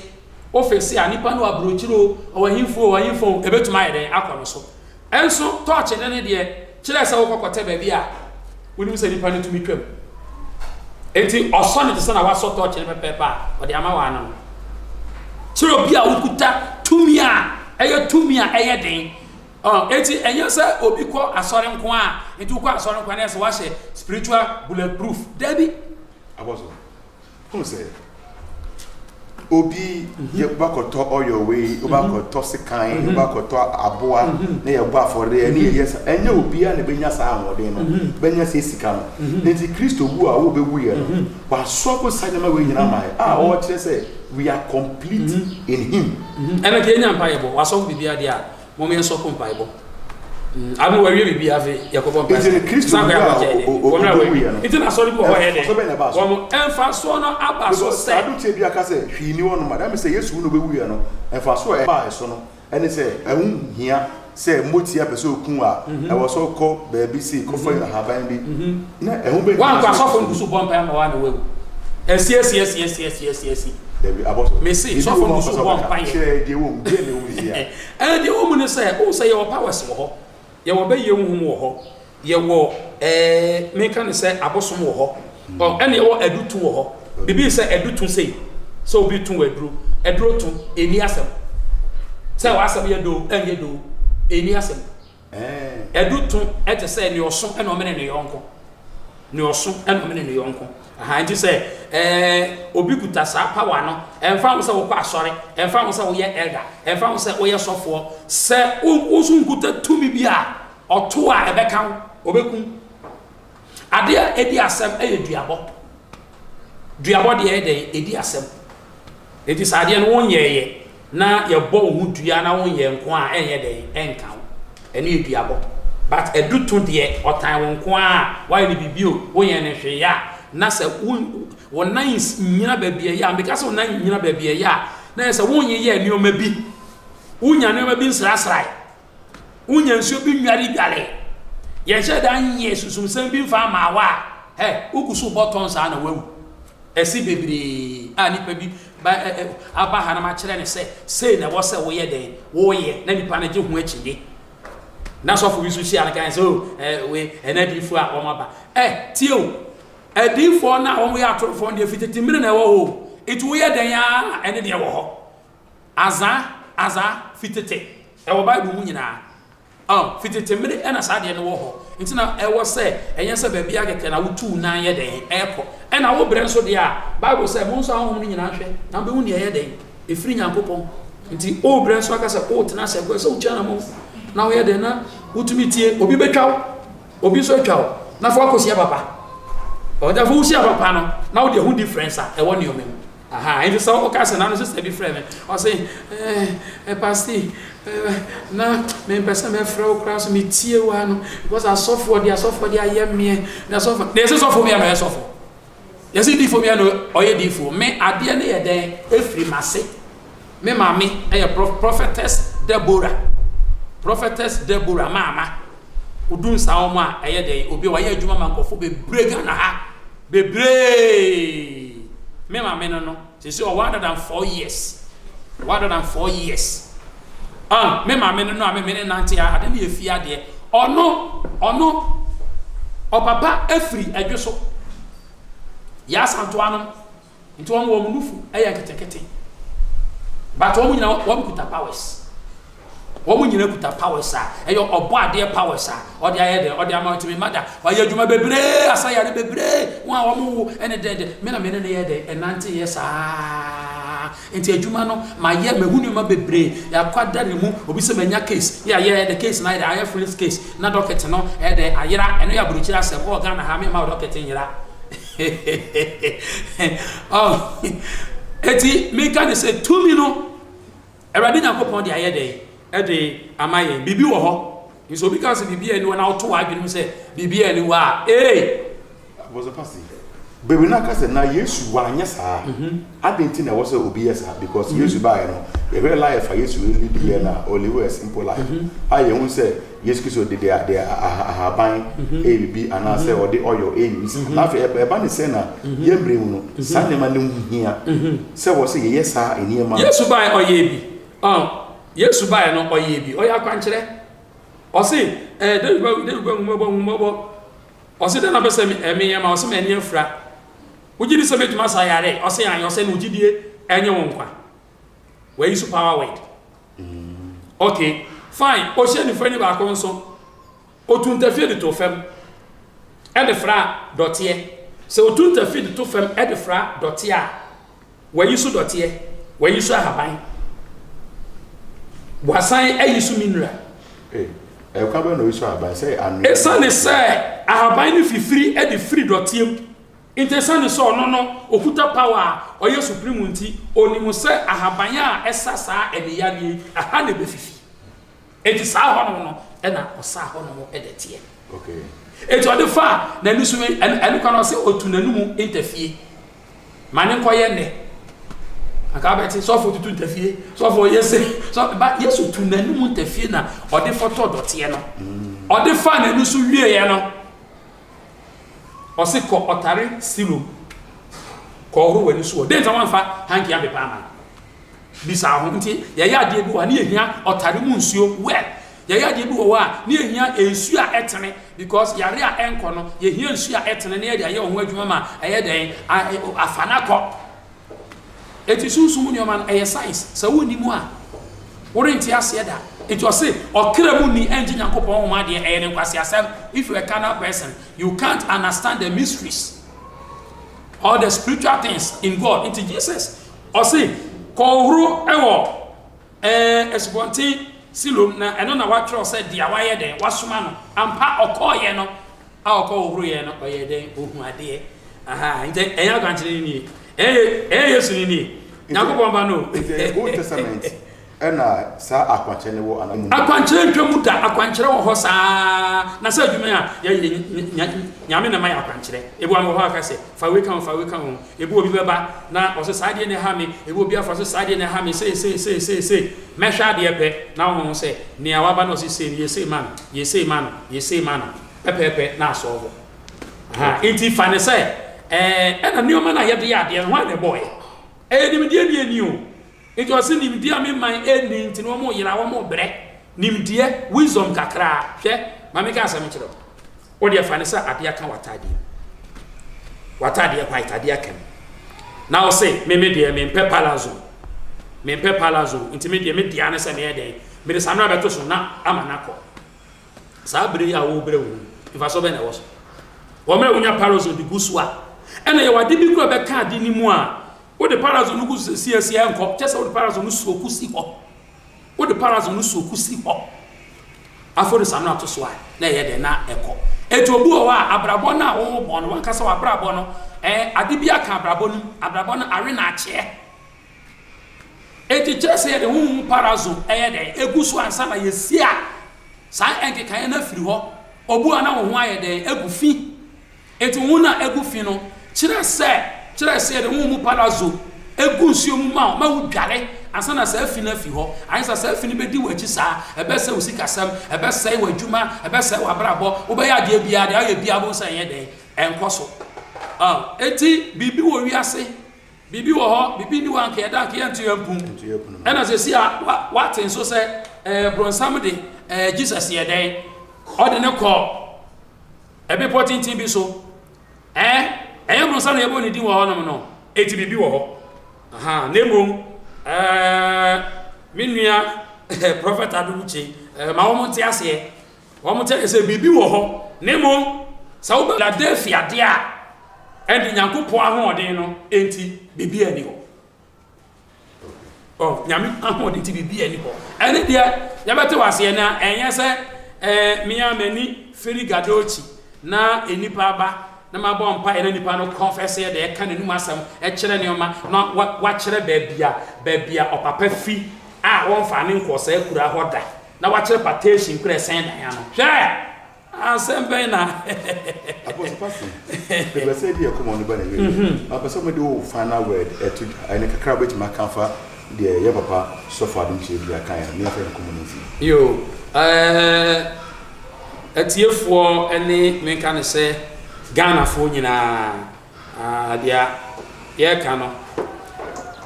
Wofekse a, nipa no wɔ aburokyire o, ɔwɔ ahemfo o, ɔwɔ ahemfo o, ɛbɛtumi ayɛ dɛn akɔ no so. Ɛnso tɔɔkye no ne deɛ, kyerɛ sɛ wokɔ kɔtɛ baabi a wonim sɛ nipa no tumi twam. Enti ɔsɔ no te sɛ na wasɔ tɔɔkye no pɛpɛɛpɛ a, ɔde ama w'ano no. Kyerɛ obi a wokuta tumi a ɛyɛ tumi a ɛyɛ den. Ɔ, enti ɛnyɛ sɛ obi kɔ asɔre nko a, nti wokɔ asɔre nko a na ɛsɛ wahyɛ spiritual bullet proof. Dabi. Apostle, wohu sɛ obi yɛ wobakɔtɔ oil wei, wobakɔtɔ sekan, wobakɔtɔ aboa na yɛbɔ afɔreɛ ne yɛyɛ sa, ɛnyɛ obiara na ɛbɛnya saa ahoɔden no, bɛnya saa sika no. Nti Kristo wu a wobɛwuiɛ no, wasoa saa nneɛma wei nyinaa ma yɛ a ɔrekyerɛ sɛ we are complete in him. Ɛna deɛ ɛnya mpaeɛbɔ, wasɔfo biribiara deɛ a, Mom yɛn sɔko mpaebɔ. Ame wɔawie biribi afe yɛkɔbɔ mpa Nti no Kristo san wu kɔ a akɔkyɛ de wɔn a ɔbɛwuiɛ no, wɔawie nti na asɔre bi wɔ hɔ yɛ mfasoɔ bɛn na ɛbaa dɛ so? wɔn mfasoɔ no aba so Because sɛ adoteɛ bi aka sɛ hwee nni hɔnom a, that means sɛ Yesu wu na ɔbɛwuiɛ no, mfasoɔ a ɛbaa so no ɛne sɛ ɛho nhia sɛ motia pɛ sɛ ɔku wo a, ɛwɔ sɛ wokɔ baabi sei kɔfa ahaban bi na ɛho bɛhia Woankɔ sɛ asɔfo no gu so bɔ mpae ama wo a na woawu. Asi asi asi asi asi asi asi. Dabi, abɔso. Mese Biribi sɔfo wɔ no mu a gu wopɛ so sɛ bɔ wobɛka? mpaeɛ. Kyerɛ deɛ ɛwɔ mu. Deɛn na ɛwɔ mu seesei a? Ɛɛ deɛ ɛwɔ mu ne sɛ, wohu sɛ yɛwɔ powers wɔ hɔ. Yɛwɔ bɛyɛ honhom wɔ hɔ. Yɛwɔ ɛɛ menka ne sɛ abosom wɔ hɔ. Ɔ ɛna yɛwɔ aduto wɔ hɔ. Biribi sɛ aduto sei, sɛ obi to aduro. Aduro to, ɛnni asɛm. Sɛ w'asɛm yɛ doo, ɛnyɛ doo, ɛnni asɛm. Aduto te sɛ nea ɔso na ɔmene ne yɔnko. Nea ɔso na ɔmene ne yɔnko. Aha, nti sɛ ɛɛ obi kuta saa power no, ɛmfa ho sɛ wokɔ asɔre, ɛmfa ho sɛ woyɛ elder, ɛmfa ho sɛ woyɛ sɔfoɔ, sɛ wo nso nkuta tumi bi a ɔto a ɛbɛka wo, ɔbɛkum. Adeɛ a ɛdi asɛm yɛ duabɔ. Duabɔ deɛ ɛyɛ dɛn? Ɛdi asɛm. Enti sɛ adeɛ no wonyɛeɛ na yɛbɔ wo ho dua na wonyɛɛ nko a, ɛnyɛ dɛn? Ɛnka wo. Ɛno yɛ duabɔ. But aduto deɛ, ɔtan wo nko ara a, woayɛ no biribi o, wonyɛɛ no hwee a, na sɛ wo wo nan nnyina baabi a ɛyɛ a, meka sɛ wo nan nnyina baabi a ɛyɛ a, na ɛyɛ sɛ wonyeyɛɛ nneɛma bi, wonya nneɛma bi nsrasrae, wonya nsuo bi nnwaredware, yɛnhyɛ da nyɛ sunsumsɛm bi mfa mmaa wo a, hɛ, wogu so bɔ tɔn saa na woawu. Ɛsi bebree a nipa bi ba ɛ ɛ aba ha na makyerɛ no sɛ sei na ɛwɔ sɛ woyɛ dɛn woyɛ na nipa no gye ho akyinnye. Na sɔfo bi nso hyia no kan sɛ o ɛ we ɛna adiifoɔ a wɔn aba. Ɛ tie o adiifoɔ no a wɔn yɛ atorofoɔ no deɛ fititi mmiri na ɛwɔ hɔ o. Nti woyɛ dɛn ara ɛne deɛ wɔ hɔ. Azaa azaa fitete ɛwɔ Bible mu nyinaa. Ɔn, fi tete mmere na saa adeɛ no wɔ hɔ. Nti na ɛwɔ sɛ, ɛnyɛ sɛ baabiara kɛkɛ na wotu wo nan yɛ dɛn? Ɛkɔ. Ɛna wo brɛ nso deɛ a, Bible sɛ, Monsɔ ahonhom no nyinaa nhwɛ, na mobɛhu deɛ ɛyɛ dɛn? Ɛfiri Nyankopɔn. Nti worebrɛ nso aka sɛ woretena ase ɛkɔ, ɛsɛ sɛ wotu anamɔn na woyɛ dɛn? Na wotumi tie. Obi bɛtwa wo, obi nso atwa wo, na fa wakɔhyia papa. Ɔn, afei wohyia papa no, na wode ahu difference a ɛwɔ nneɛma mu. Aha, nti sɛ woka sɛ na no sister bi frɛ me, ɔse, eh, eh, pasti, eh, na mempɛ sɛ mɛfrɛ wo koraa so metie wo ano, because asɔfoɔ de asɔfoɔ de ayɛ meɛ, na asɔfoɔ, na yɛse sɔfoɔ bia na ɔyɛ sɔfo, yɛse difoɔ bia na ɔyɛ difoɔ, me adeɛ no yɛ dɛn, ɛfiri m'ase, me maame ɛyɛ prophetess Deborah, prophetess Deborah maama, wodu nsa wɔn a ɛyɛ dɛn, obi a wayɛ adwuma ma nkurɔfoɔ bebree Ghana ha, Bebree! Me maame no no, sisi ɔwɔ 104 years. 104 years. Ah, me maame no no a me me ne nante a, ade no yɛ fie adeɛ. Ɔno, ɔno, ɔpapa afiri ɛdwo so. Yɛ asantoa no. Nti wɔn wɔn nufu yɛ nketenkete. But wɔn nyinaa wɔn kuta powers. Wɔn nyinaa kuta powers a ɛyɛ ɔbɔ adeɛ powers a ɔde ayɛ dɛ ɔde ama ɔtumi ma da ɔyɛ adwuma bebree asa yare bebree wɔn a wɔn wo ɛne dɛ dɛ me na me ne ne yɛ dɛ ɛnante yɛ saa nti adwuma no ma yɛ mahu nneɛma bebree yɛakɔ adare mu obi sɛ manya case yɛ ayɛ dɛ case na ayɛ dɛ ayɛ police case na docket no ɛyɛ dɛ ayera ɛno yɛ aburokyire asɛm wɔ Ghana ha me ma docket nyera Oh, eti meka ne sɛ tumi no Awurade Nyankopɔn de ayɛ dɛn ɛde ama yɛn. Biribi wɔ hɔ. Nso obi ka sɛ biribi ani hɔ na woto w'adwene mu sɛ biribi ani hɔ a, ee. Apostle Pasi, bebree no aka sɛ na Yesu wanyɛ saa. Adɛn nti na ɛwɔ sɛ obi yɛ saa? Because Yesu baeɛ no, yɛhwɛ life a Yesu lead yɛ no a, ɔlive a simple life. A yɛhu sɛ Yesu Kristo de deɛ deɛ ahaban ɛyɛ biribi anaasɛ ɔde oil ɛyɛ biribi saa. Na afei ɛba ne sɛ na yɛn mmerɛ mu no saa nneɛma no ho hia sɛ wɔ sɛ yɛyɛ saa nneɛma no. Yesu baeɛ ɔyɛɛ bi. Ɔn, Yesu baeɛ no ɔyɛɛ bi. Ɔyɛ akwankyerɛ. Ɔse, ɛɛ David ba, David ba hu mmɔbɔ, hu mmɔbɔ. Ɔse dɛn na wopɛ sɛ me, ɛɛ meyɛ ma wo? Ɔse m'ani afura. Wogye di sɛ mɛtumi asa yare? Ɔse aane. Ɔse ɛne wo gyidie ɛnyɛ wo nkwa. Wayi so power word. Okay, fine. Ɔhyɛ nifa ni baako nso. Otu ntafie de to fam ɛde fra dɔteɛ. Sɛ otu ntafie de to fam ɛde fra dɔteɛ a, wayi so dɔteɛ, wayi so ahaban, wasan ayi so mineral. Ɛkwan bɛn na oyi so ahaban sɛ anwea? Esiane sɛ ahaban no fifiri de firi dɔteɛ mu Nti esiane sɛ ɔno no okuta power a ɔyɛ supreme nti, onim sɛ ahaban a ɛsa saa aniyareɛ yi, ɛha na ɛbɛfifi. Enti saa hɔnom no, Ɛna ɔsaa hɔ nom dɛteɛ. Enti ɔde faa n'ani so, ɛno kora no ɔse ɔtu n'anomu ntafie. Ma ne nkɔyɛ nnɛ. Anka wobɛte sɔfo tutu ntafie, sɔfo yɛ se, sɔ ba Yesu tu n'anomu ntafie na ɔde fɔtɔ dɔteɛ no. Ɔde faa n'ani so wieɛ no, ɔse kɔ ɔtare Silom, kɔhoro w'ani so wɔ. Dɛn nti na wamfa hanki ampepa ama no? Bisa ho. Nti yɛyɛ adeɛ bi wɔ ha ne yɛhia ɔtare mu nsuo well. Yɛyɛ adeɛ bi wɔ hɔ a ne yɛhia nsuo a ɛtene because yare a ɛnkɔ no yɛhia nsuo a ɛtene na yɛde ayɛ ho adwuma ma ɛyɛ dɛn afa no akɔ. Eti sunsum mu nneɛma no ɛyɛ science. Sɛ wonni mu a worente aseɛ da. Nti ɔse ɔkra mu ni ɛngye Nyankopɔn honhom adeɛ ɛyɛ ne nkwaseasɛm. If you are a carnal person you can't understand the mysteries or the spiritual things in God. Nti Jesus Ɔse, Kɔhohoro wɔ ɛɛ asubɔnten Silom, na ɛno na wɔatwerɛ sɛ deɛ wayɛ dɛn, wasoma no. Ampa, ɔkɔeɛ no, a ɔkɔhohoroeɛ no, ɔyɛɛ dɛn? Ɔhuu adeɛ. Aha, nti ɛnyɛ akwankyerɛ no nie. Ɛnyɛ, ɛnyɛ Yesu no nie. Nyankopɔn Ba no o. Nti Old Testament ɛna saa akwankyerɛ no wɔ anaa mu? Akwankyerɛ ntwa mu da, akwankyerɛ wɔ hɔ saa. Na sɛ adwuma a yɛyɛ, Nyame na ɛma yɛ akwankyerɛ. Ebi wɔ hɔ a ɔka sɛ, fa wei ka ho, fa wei ka ho. Ebi obi bɛba na ɔse saa adeɛ na ɛha me, ebi obi afa so saa adeɛ na ɛha me, sei sei sei sei sei. Mɛhwɛ adeɛ pɛ na woahu sɛ nea waba na ɔse sei no, yɛ sei ma no, yɛ sei ma no, yɛ sei ma no, pɛpɛɛpɛ na asɔlvo. Aha, nti fa no sɛ ɛɛ ɛna nneɛma no a yɛde yɛ adeɛ no, hwan na ɛbɔɔyɛ? Ɛyɛ nimdeɛ ne ɛni o. Nti ɔse nimdeɛ a me man ɛnni nti no wɔn yera, wɔn brɛ. Nimdeɛ, wisdom kakraa. Hwɛ, ma menka asɛm nkyerɛ wo. Wo deɛ fa no sɛ adeɛ aka w'ataadeɛ mu. W'ataadeɛ white, adeɛ aka mu. Na wo se, me me deɛ mempɛ palazzo. Mempɛ palazzo, nti me deɛ me dea ne sɛ meyɛ dɛn? Mede samina bɛto so na ama no akɔ. Saa bere yi a worebrɛ wo ho yi, mfasoɔ bɛn na ɛwɔ so? Wɔ mmerɛ a wonya palazzo de gu so a, ɛna yɛwɔ ade bi kora bɛka ade no mu a, wode palazzo no gu so sɛ si ɛnkɔ, kyɛ sɛ wode palazzo no soku si hɔ. Wode parazone no soku si hɔ, afei wode samina to so a, na ɛyɛ dɛn? Na ɛkɔ. Enti obi wɔ hɔ a, abrabɔ no a wobɔ no, wankasa w'abrabɔ no, ɛɛ, ade bi aka abrabɔ no mu, abrabɔ no awe na akyeɛ. Enti kyerɛ sɛ yɛde honhom mu parazone ɛyɛ dɛn? Egu so ansa na yɛsi a, saa nkekaeɛ no afiri hɔ. Obu a na wo ho ayɛ dɛn? Agu fi. Enti wo ho no a agu fi no kyerɛ sɛ, kyerɛ sɛ yɛde honhom mu parazo gu nsuo mu ma wo ma wodware ansa na saa fi no afi hɔ. Anyɛ saa saa fi no bɛdi w'akyi saa, ɛbɛsɛe wo sikasɛm, ɛbɛsɛe w'adwuma, ɛbɛsɛe w'abrabɔ, wobɛyɛ adeɛ biara, deɛ woyɛ biara wobɛhu sɛ ɛnyɛ dɛn, ɛnkɔ so. Oh, enti biribi wɔ wiase, biribi wɔ hɔ, biribi nni hɔ a anka yɛda anka yɛnto yɛn pum. Ɛna sɛsi a wate nso sɛ ɛɛ bronsam de ɛɛ Jesus yɛ dɛn, ɔde ne kɔ Bepɔ tenten bi so. Ɛɛ, ɛnyɛ bronsam na yɛbɔ ne din wɔ hɔnom no. Enti biribi wɔ hɔ. Aha, na mmom, ɛɛ, me nua Prɔfɛt Adom-Kyei, ɛɛ, ma wɔn nte aseɛ. Wɔn nte aseɛ sɛ biribi wɔ hɔ. Na mmom, sɛ wobɛ Philadelphia deɛ a, ɛnde Nyankopɔn ahoɔden no enti biribi ani hɔ. Oh, Nyame ahoɔden nti biribi ani hɔ. Ɛne deɛ yɛbɛte wɔ aseɛ na ɛnyɛ sɛ eh, me a m'ani firi Gadokyi na nnipa aba na mabɔ mpaeɛ na nipa no confess yɛ deɛ ɛka n'anum asɛm ɛkyerɛ nneɛma na wakyerɛ baabi a baabi a ɔpapa fi a wɔmfa ne nkɔɔ saa kura hɔ da na wakyerɛ patation kura ɛsɛn dan ano hwɛ. Asɛm bɛn na. Apostle Pastor, mepɛ sɛ ebi ɛkɔmɔ no ba na wie. Mapɛ sɛ mede wo final word ɛto dwa, ɛne kakra a wobɛtumi aka afa deɛ yɛ papa Sɔfo Adom Kyerɛdua kaeɛ no, ne yɛmfa yɛn nkɔmmɔ no nsi. Yo, ɛɛ, atiefoɔ ne menka no sɛ Ghanafoɔ nyinaa, ah, deɛ yɛreka no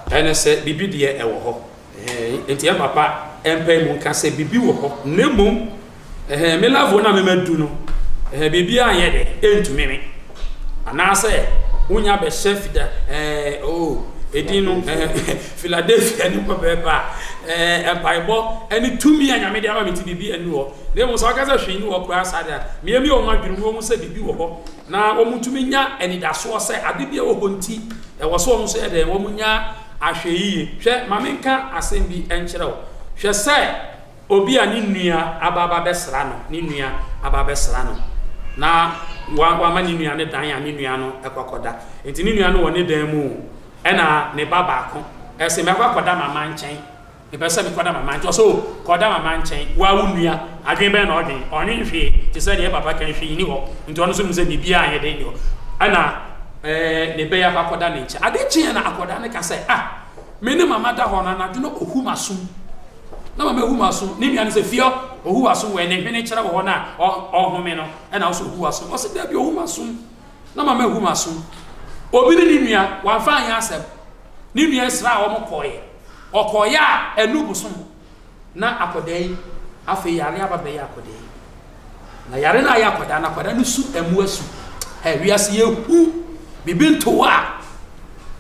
ɛne sɛ biribi deɛ ɛwɔ hɔ. Ɛhɛn, nti yɛn papa mpae mu nka sɛ biribi wɔ hɔ, na mmom, ɛhɛn, me level no a mema du no, ɛhɛn, biribiara nyɛ dɛ, ɛntumi me. Anaasɛ wonya bɛhyɛ fida, ɛɛ, oh, edin no, ɛhɛn, Philadelphia ne pɛpɛɛpɛ a, ɛɛ, mpaebɔ ɛne tumi a Nyame de ama me nti biribi ɛnni hɔ. Na mmom sɛ wɔka sɛ hwee nni hɔ koraa saa deɛ a, meyɛ mi wɔn adwene mu wɔn sɛ biribi wɔ hɔ, na wɔtumi nya anidasoɔ sɛ ade bi a ɛwɔ hɔ nti, ɛwɔ sɛ wɔn nso yɛ dɛn, wɔnya ahwɛyiye. Hwɛ, ma menka asɛm bi nkyerɛ wo. Hwɛ sɛ obi a ne nua aba abɛsra no, ne nua aba abɛsra no, na wama ne nua no dan a ne nua no kɔ akɔda. Enti ne nua no wɔ ne dan mu o, ɛna ne ba baako se, Mɛkɔ akɔda mama nkyɛn. Mepɛ sɛ mekɔda mama nkyɛn. Ɔsɛ o, kɔda mama nkyɛn. Wo a wo nua, adwene bɛn na ɔdwen? Ɔnwen hwee. Te sɛ deɛ papa kan hwee nni hɔ. Nti ɔno nso nim sɛ biribiara anyɛ dɛn nni hɔ. Ɛna ɛɛ ne bɛyɛ akɔ akɔda ne nkyɛn. Ade kyeeɛ na akɔdaa no ka sɛ, ah, me ne mama da hɔ no anadwo na ɔhu m'asom. Na mama hu m'asom. Ne nua no sɛ, fie ɔhu w'asom wɔ ne hwene kyerɛ wɔ hɔ no a ɔhome no. Ɛna ɔsɛ ɔhu w'asom. Ɔsɛ dabi ɔhu m'asom. Na mama hu m'asom. Obi ne ne nua, wamfa anyɛ asɛm. Ne nua sraa wɔn kɔeɛ. Ɔkɔeɛ a, ɛnu bosom na akwadaa yi, afei yare aba bɛyɛ akwadaa yi. Na yare no ayɛ akwadaa no, akwadaa no su ɛmu asu. Ɛ wiase yɛ hu, biribi nto a,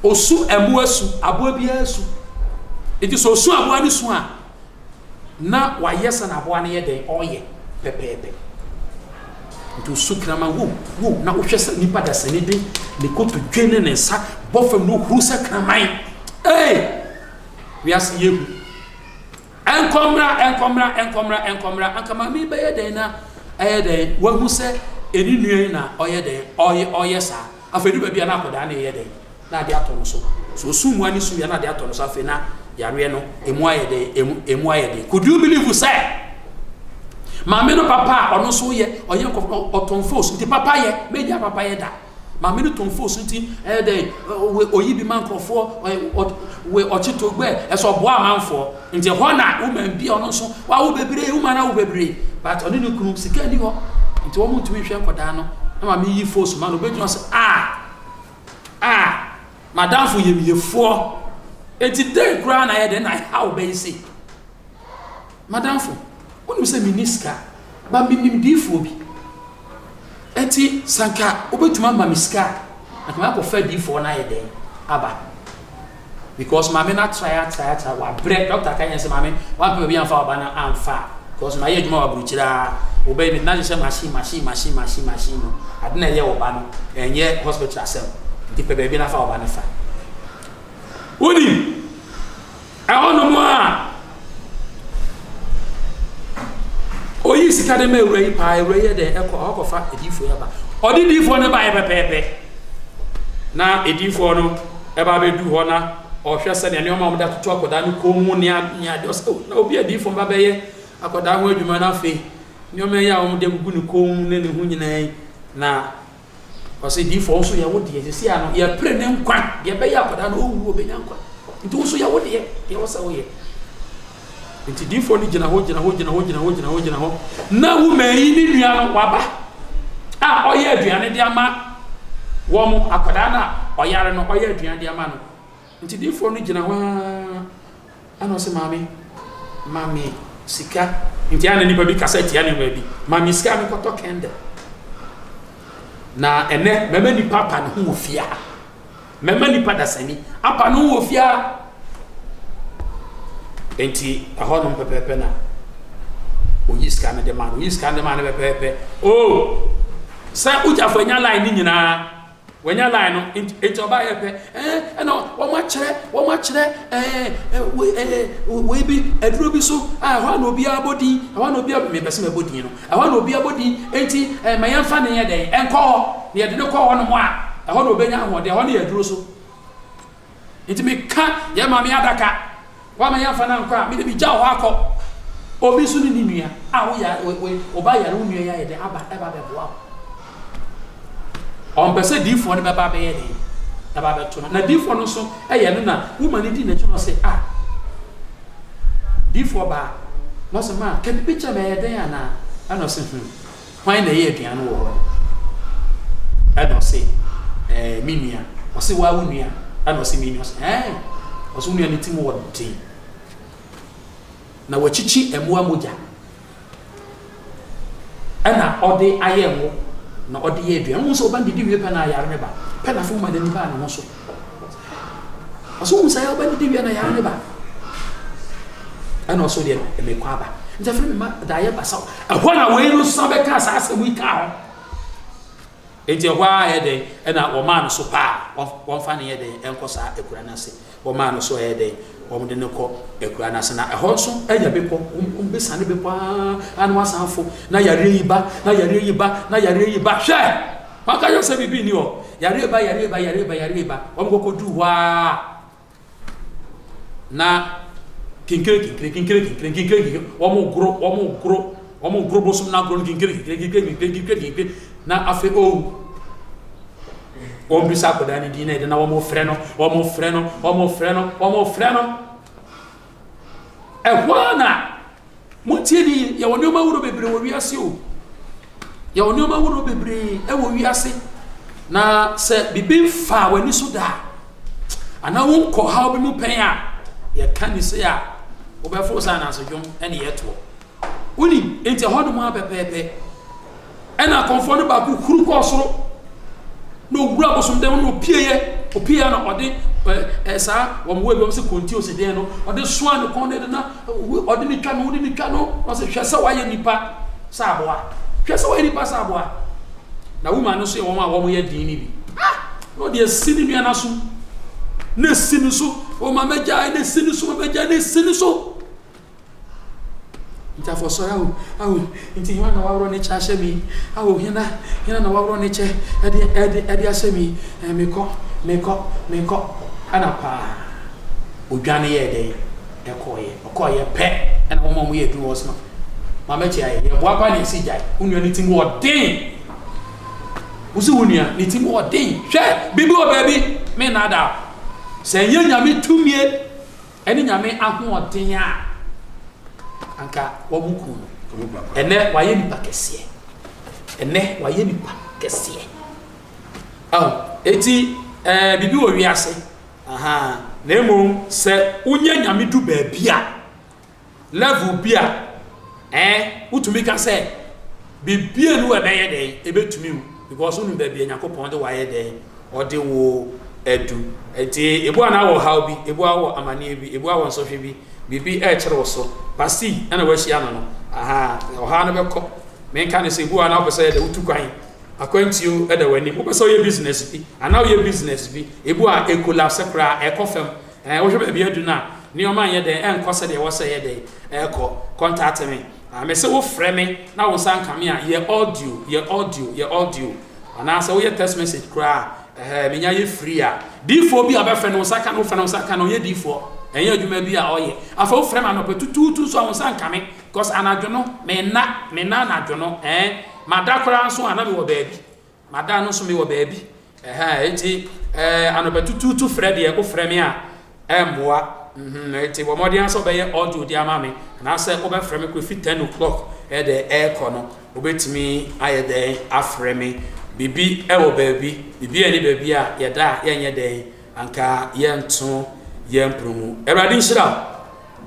osu ɛmu asu, aboa biara su. Nti sɛ osu aboa no su a, na wayɛ sɛ na aboa no yɛ dɛn ɔyɛ pɛpɛɛpɛ. Nti osu kraman wo wo na wohwɛ sɛ nipa dasani de ne kotodwe ne ne nsa bɔ fam na ohuru sɛ kraman. Ee! Wiase yɛ hu. Ɛnkɔmmra, ɛnkɔmmra, ɛnkɔmmra, ɛnkɔmmra. Anka maame yi bɛyɛ dɛn na ɛyɛ dɛn wahu sɛ ɛne nua yi na ɔyɛ dɛn ɔyɛ ɔyɛ saa. Afei du baabi a na akwadaa no yɛ dɛn na ade atɔ no so. So osu mu ani su yɛ na ade atɔ no so afei na yareɛ no emu ayɛ dɛn emu emu ayɛ den. Could you believe sɛ maame no papa a ɔno nso yɛ ɔyɛ nkɔfo ɔtɔn fos nti papa yɛ mɛnya papa yɛ da. Maame no tɔn fos nti ɛyɛ dɛn oyi bi ma nkurɔfoɔ we ɔkye togbɛ ɛsɛ ɔboa amanfoɔ nti ɛhɔ na woman bi ɔno nso wawo bebree woman awo bebree but ɔne ne kunu sika ni hɔ nti wɔn ntumi nhwɛ nkɔdaa no na maame yi fos ma no obɛgyina sɛ ah ah madamfo yɛmyɛfoɔ nti dɛn koraa na yɛ dɛn na ɛha wo bɛyi sei. M'adamfo, wonim sɛ menni sika, but menim diyifoɔ bi. Enti sɛ anka wobɛtumi ama me sika a, anka makɔfa diyifoɔ no ayɛ dɛn aba. Because maame no atrae atrae atrae, wabrɛ. Doctor ka yɛn sɛ maame, wampɛ baabi amfa waba no amfa a, because mayɛ adwuma wɔ aburokyire a, wobɛyɛ me na hyehyɛ machine machine machine machine machine no, ade na ɛyɛ wo ba no, ɛnyɛ hospital asɛm. Nti pɛ baabi na fa wo ba no fa. Wonim, Ɛhɔnom a oyii sika de ma awura yi paa, awura yi yɛ dɛn ɛkɔ ɔkɔfa adiyifoɔ yi aba. Ɔde diyifoɔ no baeɛ pɛpɛɛpɛ. Na adiyifoɔ no ɛba abɛdu hɔ na ɔhwɛ sɛdeɛ nneɛma a wɔde atoto akwadaa no kɔn mu ne adeɛ ɔsɛ oh, na obi adiyifoɔ ba bɛyɛ akwadaa ho adwuma no afei nneɛma yi a wɔde agugu ne kɔn mu ne ne ho nyinaa yi na Ɔse difoɔ wo nso yɛ wo deɛ sisi ano yɛpere ne nkwa deɛ ɛbɛyɛ akwadaa no ɔwu ɔbɛnya nkwa nti wo nso yɛ wo deɛ deɛ wɔ sɛ woyɛ nti difoɔ no gyina hɔ gyina hɔ gyina hɔ gyina hɔ gyina hɔ gyina hɔ na woman yi ne nua no waba a ɔyɛ aduane de ama wɔn akwadaa no a ɔyare no ɔyɛ aduane de ama no nti difoɔ no gyina hɔ ara Ɛna ɔse maame ma me sika nti ana nipa bi kasa tia nneɛma bi ma me sika me kɔtɔ candle na ɛnɛ mɛma nipa apa ne ho wɔ fie ha mɛma nipa dasani apa ne ho wɔ fie ha nti ɛhɔ nom pɛpɛɛpɛ na oyi sika no de ma no oyi sika no de ma no pɛpɛɛpɛ oh sɛ wogyafo anya line ne nyinaa Wanya line no nti ɔbaa yɛ pɛ ɛɛ ɛna wɔn akyerɛ wɔn akyerɛ ɛɛ wei ɛɛ wei bi aduro bi so a ɛhɔ a na obiara bɔ din ɛhɔ a na obiara mepɛ sɛ mɛbɔ din no ɛhɔ a na obiara bɔ din nti ɛɛ ma yɛnfa ne yɛ dɛn ɛnkɔ hɔ na yɛde no kɔ hɔ nom a ɛhɔ na obenya ahoɔden ɛhɔ no yɛ aduro so nti meka yɛ maame adaka. Woama yɛamfa no ankɔ a, me de megyaw hɔ akɔ. Obi nso ne ne nua a woyare, wo ba yare, wo nua yi ayɛ dɛn aba ɛba abɛboa wo. Ɔmpɛ sɛ diifoɔ no bɛba abɛyɛ dɛn? Ɛba abɛto no. Na diifoɔ no nso ɛyɛ no na woma no di n'akyi na ɔse, ah, diifoɔ baa. Na ɔse, ma, ka biribi kyerɛ me, ɛyɛ dɛn anaa? Ɛna ɔse, hmm. Hwan na ɛyɛ aduan no wɔ hɔ no? Ɛna ɔse, Ɛɛ, me nua. Ɔse, waa wo nua? Ɛna ɔse, me nua. Ɔse, ɛɛ. Ɔse, wo nua no ti mu wɔ den. Na wakyikyi mmoa mogya. Ɛna ɔde ayɛ ngo na ɔde yɛ aduan. Wohu sɛ ɔba no didi wie pɛ na ayare ne ba. Pɛ na afei woma n'ani baa ne ho so. Ɔsɛ wohu sɛ ɔba no didi wie na ayare ne ba. Ɛna ɔso deɛ mekɔ aba. Nti afei mema daeɛ basa. Ɛhɔ na wei no san bɛkaa saa asɛm yi kaa ho. Enti ɛhɔ ara yɛ dɛn ɛna wɔmaa no so paa wɔmfa no yɛ dɛn ɛnkɔ saa akura no ase. Wɔmaa no so ɛyɛ dɛn wɔde no kɔ akura no ase na ɛhɔ nso ɛyɛ bepɔ wɔbɛsane bepɔ ara na wasan afo na yareɛ yi ba na yareɛ yi ba na yareɛ yi ba hwɛ wɔaka yɛ sɛ biribi nni hɔ yareɛ ba yareɛ ba yareɛ ba yareɛ ba wɔn kɔkɔ duu hɔ ara na. Kinkire kinkire kinkire kinkire kinkire kinkire wɔn goro wɔn goro wɔn goro bosom no agorɔ no kinkire kinkire kinkire kinkire kinkire kinkire na afei owu. Wɔn bisa akwadaa no din na ɛde na wɔn frɛ no wɔn frɛ no wɔn frɛ no wɔn frɛ no. Ɛhɔ ara na Montie ne yie, yɛwɔ nneɛma ahorow bebree wɔ wiase o. Yɛwɔ nneɛma ahorow bebree wɔ wiase. Na sɛ biribi mfaa w'ani so da a, anaa wonkɔ haw bi mu pɛn a, yɛka ne sei a, wobɛforo sɛ ananse dwom ne yɛtoɔ. Wonim, enti ɛhɔ nom ara pɛpɛɛpɛ. Ɛna akɔmfoɔ no baako huru kɔɔ soro na owura abosomdan mu na opieeɛ opieeɛ na ɔde ɛɛ saa wɔn wɔ bi wɔn sɛ konti osi den no ɔde soa ne kɔn ne na ɔde ne twa no ɔde ne twa no na ɔsɛ hwɛ sɛ wayɛ nipa sɛ aboa hwɛ sɛ wayɛ nipa sɛ aboa na wuma no nso yɛ wɔn a wɔn yɛ den ne bi ah na ɔde asi ne nua n'aso na esi ne so wɔn ma mɛgyae na esi ne so ma mɛgyae na esi ne so. Nti afɔ sɔre awo awo nti hena na waworɔ ne kyɛ ahyɛ mi awo hena hena na waworɔ ne kyɛ ɛde ɛde ɛde ahyɛ mi ɛɛ mekɔ mekɔ mekɔ ɛna paa odwane yɛɛ dɛn ɛkɔɔyɛ ɔkɔɔyɛ pɛ ɛna wɔn a wɔyɛ adwuma wɔ so no maame kyɛ ayɛ yɛ boa pa na esi gyae wo nua ne ti mu ɔden wosi wo nua ne ti mu ɔden hwɛ bibi wɔ baabi me nada sɛ nyɛ nyame tumie. Ɛne Nyame ahoɔden a anka wɔn ku no. Ɛnɛ wayɛ nipa kɛseɛ. Ɛnɛ wayɛ nipa kɛseɛ. Aho, eti ɛɛ biribi wɔ wiase. Aha, na mmom sɛ wonya Nyame du baabi a, level bi a, ɛɛ wotumi ka sɛ biribi a nu ɛbɛyɛ dɛn, ɛbɛtumi wo because wonim baabi a Nyankopɔn de wayɛ dɛn. Ɔde wo adu. Enti ebu a na wɔ haw bi, ebu a wɔ amaneɛ bi, ebu a wɔ nsɔhwɛ bi, biribi rekyere wo so. Pasii na wahyia no no. Aha, ɔhaw no bɛkɔ. Menka ne sɛ ebu a na wopɛ sɛ yɛ dɛ wotu kwan. Akwantuo da w'anim. Wopɛ sɛ woyɛ business bi, anaa woyɛ business bi. Ebu a ɛkolapse koraa, ɛkɔ fam. Ɛɛ, wohwɛ baabi adu no a, nneɛma nyɛ dɛn, ɛnkɔ sɛdeɛ ɛwɔ sɛ ɛyɛ dɛn, ɛkɔ. Contact me. Ah, mese wofrɛ me na wo nsa nka me a, yɛ audio, yɛ audio, yɛ audio. Anaasɛ woyɛ text message koraa a, ɛhɛɛ, menya yɛ free a. Diifoɔ bi a bɛfrɛ no, wo nsa ka no, wofrɛ no, wo nsa ka no, ɔnyɛ diifoɔ. Ɛnyɛ adwuma bi a ɔyɛ. Afei wofrɛ me anɔpa tutuutu nso a, wo nsa nka me. Because anadwo no, menna, menna anadwo no, ɛɛn. Mada koraa nso a, na mewɔ baabi. Mada no nso mewɔ baabi. Ɛhɛɛ, enti, ɛɛ, anɔpa tutuutu frɛ deɛ, wofrɛ me a, ɛmmoa. Mm-hmm. Enti bɔ mmɔden ara sɛ wobɛyɛ audio de ama me, anaasɛ wobɛfrɛ me koraa fi 10 o'clock ɛde ɛrekɔ no. Wobɛtumi ayɛ dɛn afrɛ me? Biribi wɔ baabi, biribi nni baabi a yɛda a yɛnyɛ dɛn anka yɛnto yɛn pono mu. Awurade nhyira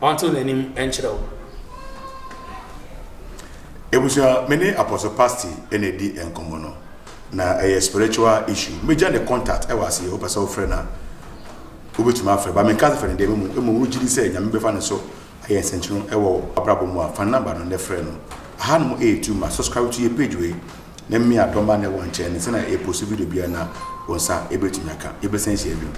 wo, ɔnto n'anim nkyerɛ wo. Abusua, me ne Apostle Pasty na ɛdi nkɔmmɔ no, na ɛyɛ spiritual issue. Mɛgya ne contact ɛwɔ aseɛ, wopɛ sɛ wofrɛ no a, wobɛtumi afrɛ, but menka sɛ frɛ no deɛ, mmom mmom wogye di sɛ Nyame bɛfa ne so ayɛ nsɛnkyerɛnne wɔ w'abrabɔ mu a, fa ne number no na frɛ no. Ahanom ɛyɛ too much, subscribe to yɛ page wei na mia dɔmba no ɛwɔ nkyɛn no sɛnea yɛ post video biara no a wo nsa ɛbɛtumi aka. Yɛbɛsan ahyia bio.